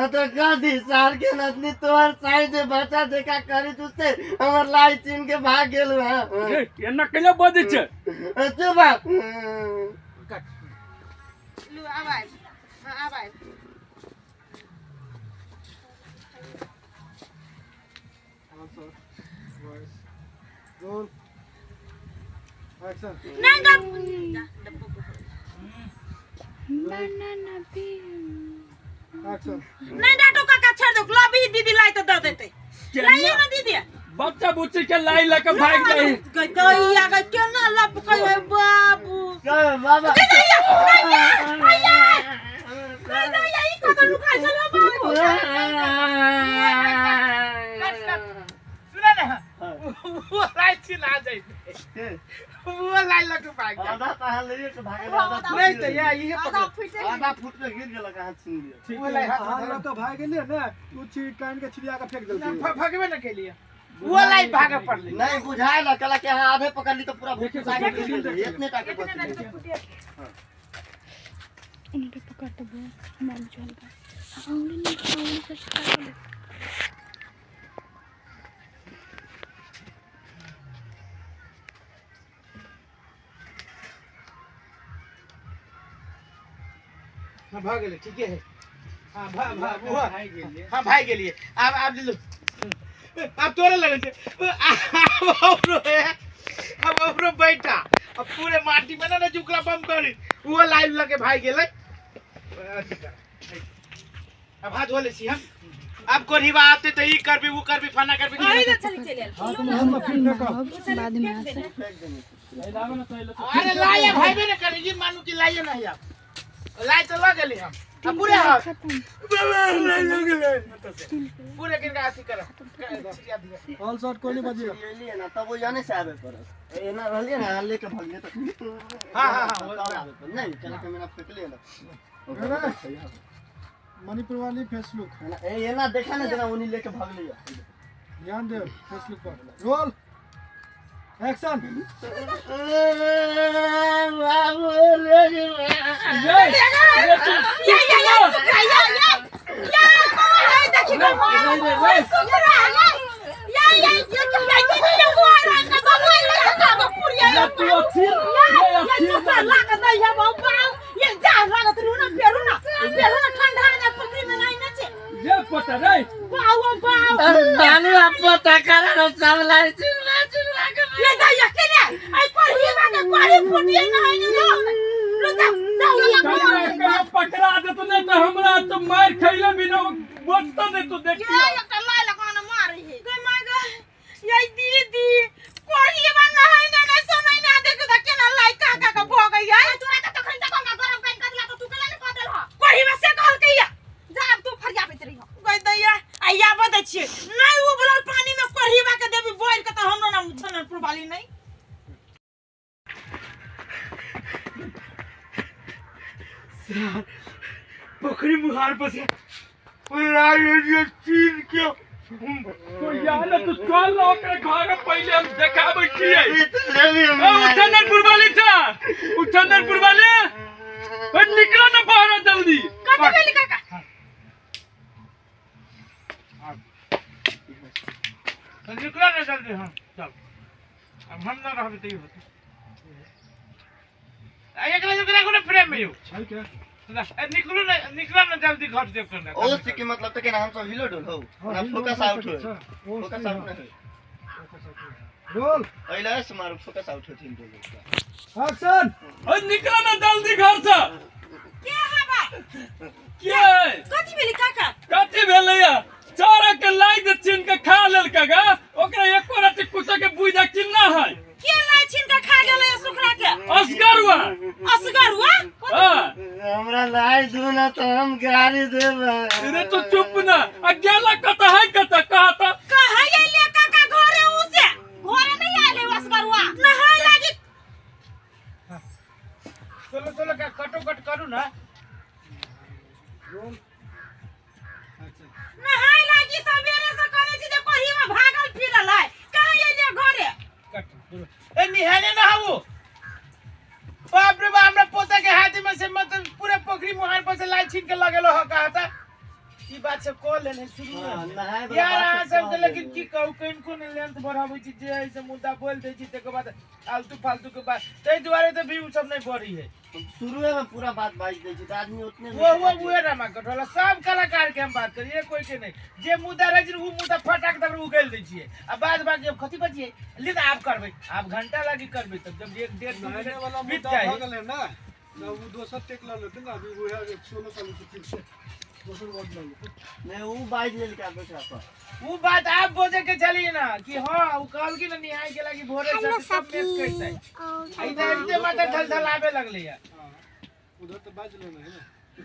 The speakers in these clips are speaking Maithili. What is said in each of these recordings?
हाँ तो कह दी सार के नतनी तोहर साइड बच्चा देखा करी तुझसे हमर लाई छीन के भाग गेल हाँ। रे, एना कैला बजै छै? चुप बा। कट। लू आब आबि, हाँ आब आबि। Roll action. नहीं डब डब्बो को एक्शन। नहीं डाटो काका, छोड़ दो, लबी दीदी लाई तो दे देते, लाइए ना दीदी। बच्चा बुच्ची के लाई लके भाग जाई। गई गई केना लब कहे बाबू। चल बाबा। दैया दैया दैया दैया, ई कत लुकाइ छलो बाबू? कट कट, सुन ना, वो लाई छिना जैते, वो लाई लके भाग जाए। आधा कहाँ ले के भागे, आधा नहीं तो या इहे आधा पकड़। फुटे। आधा फुट के गिर गेलक, हाथ छीन लिया। ठीक वो लाई है। हाथ अहाँ धरल। लऽ कऽ भागि गेलियै ने, ओ कानि के छिड़िया के फेंक देलकै। भगबे न केलिए, वो लाई भागे पड़ले। नहीं बुझाए ना कला के यहाँ आधे पकड़ ली तो पूरा भूख देखिए, साइड देखिए, गिर गेलै, देखिए। इतने टाके इतने बच टाके गेलै। फुटे। उन्होंने पकड़ तो वो हमारे चल गए, उंगली नहीं, उंगली से शिकार कर। हाँ भाग गेलै, ठीके है। हाँ भा भा वो हाँ भाग गेलिए। आब आब ले लो, आब तोरे लगल छै। आब औरो है, आब औरो बैठा, अब पूरे माटी में ना जुकला बम करी, वो लाइव लगे भाग गेलै। अब हाथ धो लै छी हम। अब कोढ़ीबा आते तऽ ई करबी, ऊ करबी, फना करबी। अरे तो चली चली। हाथ में हम फिर न कह। बाद में आसे। फेंक देने। अरे लाइए भाईबे ने करी, ई मानू कि लाइए नहीं। अब लाई तो लग गेली हम, अब पूरे हाथ खत्म। पूरे किनका अथी करब छिड़िया दिअ। ऑल शॉट कोई नहीं बजिए। एलियै ना तब वो जाने से आबे पड़त, एना रहलियै ना लेके भागलियै तऽ हाँ हाँ हाँ तब आबे पड़त। नहीं कला के मेरा फेंकलियै ना। मणिपुर वाली फेसबुक। एना एना देखा ना जेना ओनी लेके भागलियै। ध्यान देव फेसबुक पर। Roll action. बाबू ले गेलै। ये ये तू या या या या या या है, देखी को सुकरा या या या ये के लाई के बुआ का बाबू का बाबू पुरिया। ये तू अथी या ये या अथी सुकरा लाग दै है बाबू, ये जा लागत रू ना पेरू ना पेरू ना, ठंडा ना पकड़ी में नहीं ना छे। ये पता रे। बाबू बाबू। अरे नानू आप पता करा सब लाई चिल्ला चिल्ला के। ये दैया के ने आई पढ़ी बा के पढ़ी फुटिए ना है नी लो लो जा जा। कहियो पकड़ा देत नहीं तो हमरा तो मार खैले बिना बचता नहीं, तू देखियो। ये एकटा लाई लगाना मारी है गई माय गई। ये दीदी कोरी बा ना है ना ना सुनै ना, देख त केना लाई काका के भ गई है। तोरा के तखन तक हमरा गरम पानि कर दिला त तू केना ने कह देल ह कोरी बा से कहल के या जा, अब तू फरियाबैत रही गई दैया। आइया बदै छियै नहीं उबलल पानी में कोरी बा के देबी बोइल के त हमरो नाम छननपुर वाली नहीं। पोखरी मुहार पर से लाई छीन के। तो यार ना तू चल ना ओकरे घर, पहले हम देखाबै छियै। ई तऽ लेली ए हम। चंदनपुर वाली छा, उ चंदनपुर वाले, ए निकलो ना बाहर जल्दी। कत भेली काका? निकला ना जल्दी, हम चल, अब हम ना रहबे त ई होतै। एकरा एकरा कोनो फ्रेम में यौ छै के। ए, निकलू ना, निकला ना जल्दी घर देव करना। ओ से के मतलब तऽ केना हम सब हिलो डोल हौ ना, फोकस आउट हो, फोकस आउट नहीं। रोल। पहिले से मारू, फोकस आउट होथिन डोल। एक्शन। ए निकलो ना जल्दी घर से। के हबा? के? कथी भेली काका? कथी भेलैया? चारा के लाई दे छीन के खा लेलकै गा, ओकरा एको रति कुछो के बुझा किन्ना है। के लाई छीन के खा गेलै सुखरा के? असगर हुआ। असगर हुआ? हाँ। हमरा लाई दू ना तऽ हम गाड़ी देबै। अरे तू चुप ना, आ गेला कत है, कत कहता? कहाँ अइले काका घरे? उ से घरे नहीं आइले असगर हुआ, नहाय लागी। चलो चलो का कटो कट करू ना। Roll action. नहाय लागी सवेरे से कहने छी जे कोही में भागल फिरल है, कहाँ अइले घरे? कट। ए निहाने ना हवो, बाप रे बाप, हमरा पोता के हाथ में से मतलब पूरे पोखरी मुहार पर से लाई छीन के लगेलो ह कहता। ई बात सब कह लेने शुरू में यार अहाँ सबके लेकिन की कहू कनिको ने लेंथ बढ़ाबै छी जे एहि से मुद्दा बोल दै छी तकर बाद आलतू फालतू के बात ताहि दुआरे तऽ व्यू सब नहीं बढ़ी है। शुरू में पूरा बात बाजि दै छी तऽ आदमी उतने वो उहे ड्रामा कटवाला सब कलाकार के हम बात करिए कोई के नहीं जे मुद्दा रहै छै उ मुद्दा फटाक तब उगेल दै छियै आ बाद बाकी अब कथी बचियै ले तऽ आब करबै आब घंटा लागी करबै तब जब एक डेढ़ नहाने वाला बीत मुद्दा जाए भऽ गेलै ना ना वो दोसर टेक लऽ लेतै ना अभी उहे सोलो चालू छै फिर से दोसर वर्ड लऽ लेतै। नहीं उ बाजि लेलकै आब एकरा पर उ बात आप बोले के चली ना कि हां उ कहल की ना निहाय के लागी भोरे हेलो से सब सखी मैच करतै और इधर इधर माथा ढल ढल आबे लगलै है। हाँ उधर तो बाजि लेना है ना।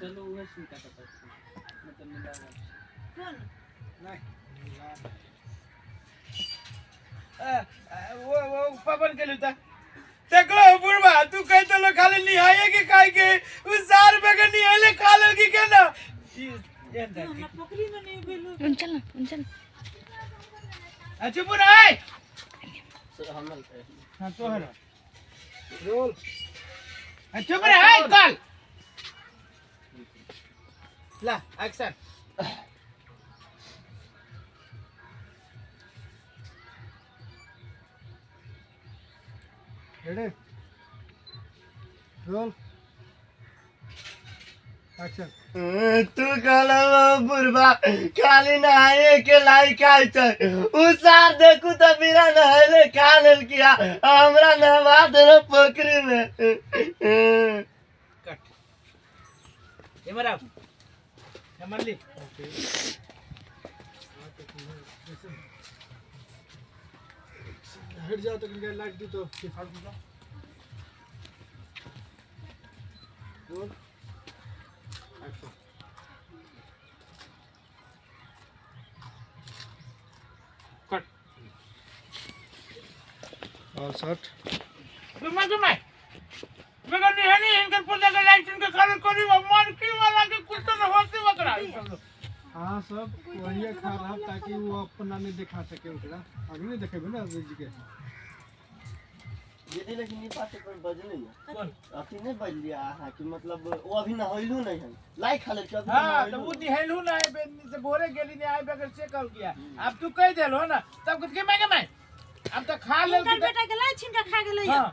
चलो उहे सुनता कतौ मतलब मिला कोन नहीं वो पवन के लुता देखलो बुढ़वा तू कह तो लो खाली निहाये के खाए के उ 4 रुपए के निहाले खा लेल की के ना ई एन देख हमरा पोखरी में नहीं भेलो। चल ना चल। अच्छा बुढ़ा है हमर हां तो है रोल अच्छा बुढ़ा है कल ला एक्शन रेडी roll action. तू कहला बुढ़बा खाली नहाये के लायक आइ छै उ सार देखू तऽ बिना नहैले खा लेलकै आ हमरा नहवा देलक पोखरी में। कट इमर आओ नंबर ली हट जाओ तो लाइट दी तो रोल एक्शन। कट और शॉट घुमा घुमा मगर निहानी इनकर पुरजा के लाइट इनके कारण कोनी मन की वाला के कुछ तो होती बकरा। हाँ सब वही खा रहा ताकि वो अपना नहीं दिखा सके ओकरा अभी नहीं देखेबे ना जी के दीदी लेकिन ई बात पर बजलै है कौन अथी नहीं बजलियै अहाँ कि मतलब वो अभी नहैलू नहीं है लाई खा लेलकै अभी हां तो वो निहलू ना है से भोरे गेली नहीं आए बगैर से कल किया अब तू कह देलो ना तब कुछ के मैं अब तो खा लेल हिनकर बेटा के लाई छीन के खा गेलै। हां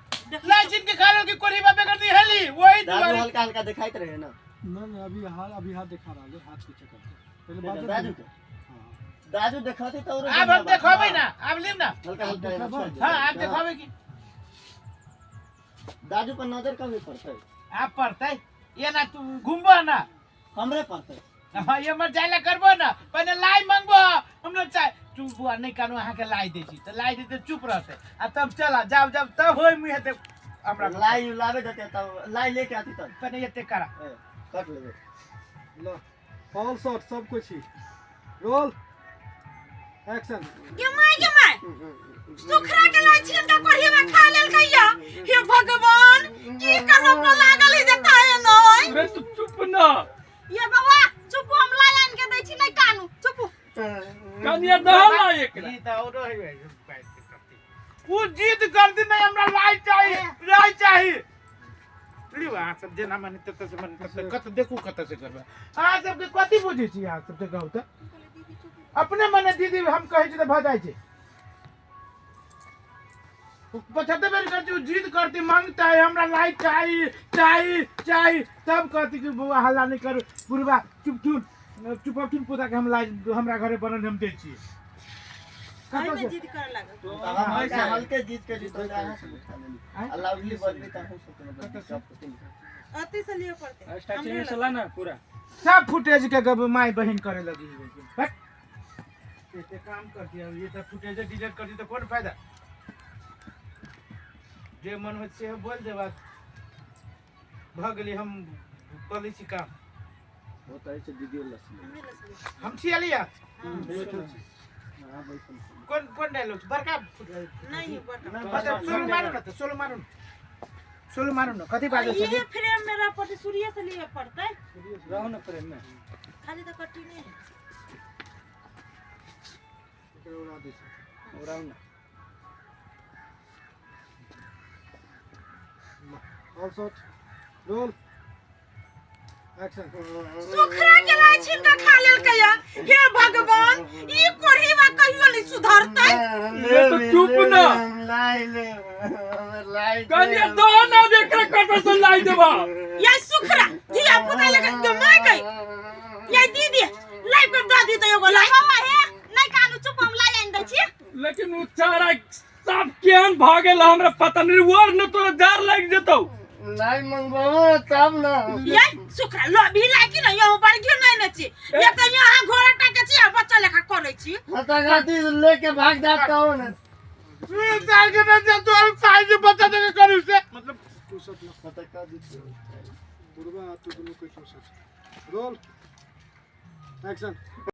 लाई छीन के खा लेल कि कोरी बाबे कर निहली वही दुआरे हल्का हल्का दिखाइत रहे ना। ना ना अभी हाल अभी हाथ दिखा रहा है हाथ पीछे करके पहले बात दादू के हां दादू दिखाते तो और अब हम देखाबे ना अब लेम ना हल्का हल्का। हां आप देखाबे की दादू पर नजर कभी पड़तै आप पड़तै ये ना तू घुमबो ना हमरे पड़तै। हां ये मर जाइला करबो ना पहले लाई मांगबो हम लोग चाहे तू बुआ नहीं कानो अहाँ के लाई दै छी त लाई देते चुप रहते आ तब चला जाब जाब तब होय मुँह हेते हमरा लाई लाबे देते तब लाई लेके आती तब पहले एते करा कट लेबे लो ऑल शॉट सब कुछ ही रोल एक्शन। गे my सुखरा के लाई छीन के कोढ़ीवा खा लेलकै या हे भगवान की करब लागल है जे ताए नै रे तू चुप ना ये बाबा चुप हम लाई आन के दै छी नै कानू चुप कनिया दहला एकरा ई त औरो है उ जिद कर दी नहीं हमरा लाई चाहिए लाई चाहिए लियो अहाँ सब जेना मन तत से मन तत कत देखू कत से करबै अहाँ सब के कथी बुझै छी अहाँ सब के कहू त अपने मने दीदी हम कहै छी त भ जाइ छै 75 बेर करती जिद करती मांगता है हमरा लाई चाहिए चाहिए चाहिए तब कहती कि बउआ हल्ला नहीं करू बुढ़वा चुप चुप चुप चुप पोता के हम लाई हमरा घरे बनल हम दै छी कतौ से जिद करे लागल तो हम हल्के जीत के जीत अहाँ से उठा लेली आ लाउडली बजबी त अहाँ से मतलब अति से लिए पड़ते स्टार्टिंग से ला ना पूरा सब फुटेज के गब my बहन करे लगी है एते काम कर दिया ये त फुटेज डिलीट कर दी त कोन फायदा जे मन होत से बोल देबा भ गेली हम क लै छी काम होता है से दीदी लस्सी हम छी लिया हां बैठल कौन कौन डायलॉग बड़का नहीं बड़का मतलब सोलो मारू ना त सोलो मारू ना सोलो मारू ना कथि बाजै छै ये फ्रेम मेरा पड़ते सूर्य से लिए पड़ते रहू ना फ्रेम में खाली तो कट्टी नहीं एकरा उड़ा दै छै उड़ाउ ना ऑल शॉट रोल एक्शन। सुखरा के लाई छीन के खा लेलकै या। हे भगवान, ई कोढ़ीवा कहियो नहीं सुधरतै। ये तो चुप ना। लाई ले, हमर लाई दे। कनिया दो ना एकरा कटर से लाई देबा। या सुखरा धिया पुता लेके गमाय गई। या दीदी लाई के दऽ दी त एगो लाई। हवा हे नहीं कानू, चुप, हम लाई आनि दै छी। लेकिन उ चारा साफ केहन भ गेल हमरा पता नहीं, वर न तोरा जार लागि जेतौ। लाई मंगवाओ तब ना। ये सुखरा लो भी लाई की नहीं, यहाँ बड़ घी नहीं ने छी। ये त यहाँ घोड़ा टाके छी आ बच्चा लेखा करै छी। हतागाती लेके भाग जाता हूँ ना। चार के बच्चा तोर साइज के बच्चा देके करू से। मतलब तू सब ना हतागाती बुढ़वा तू दुनू कोई चूसत। Roll action.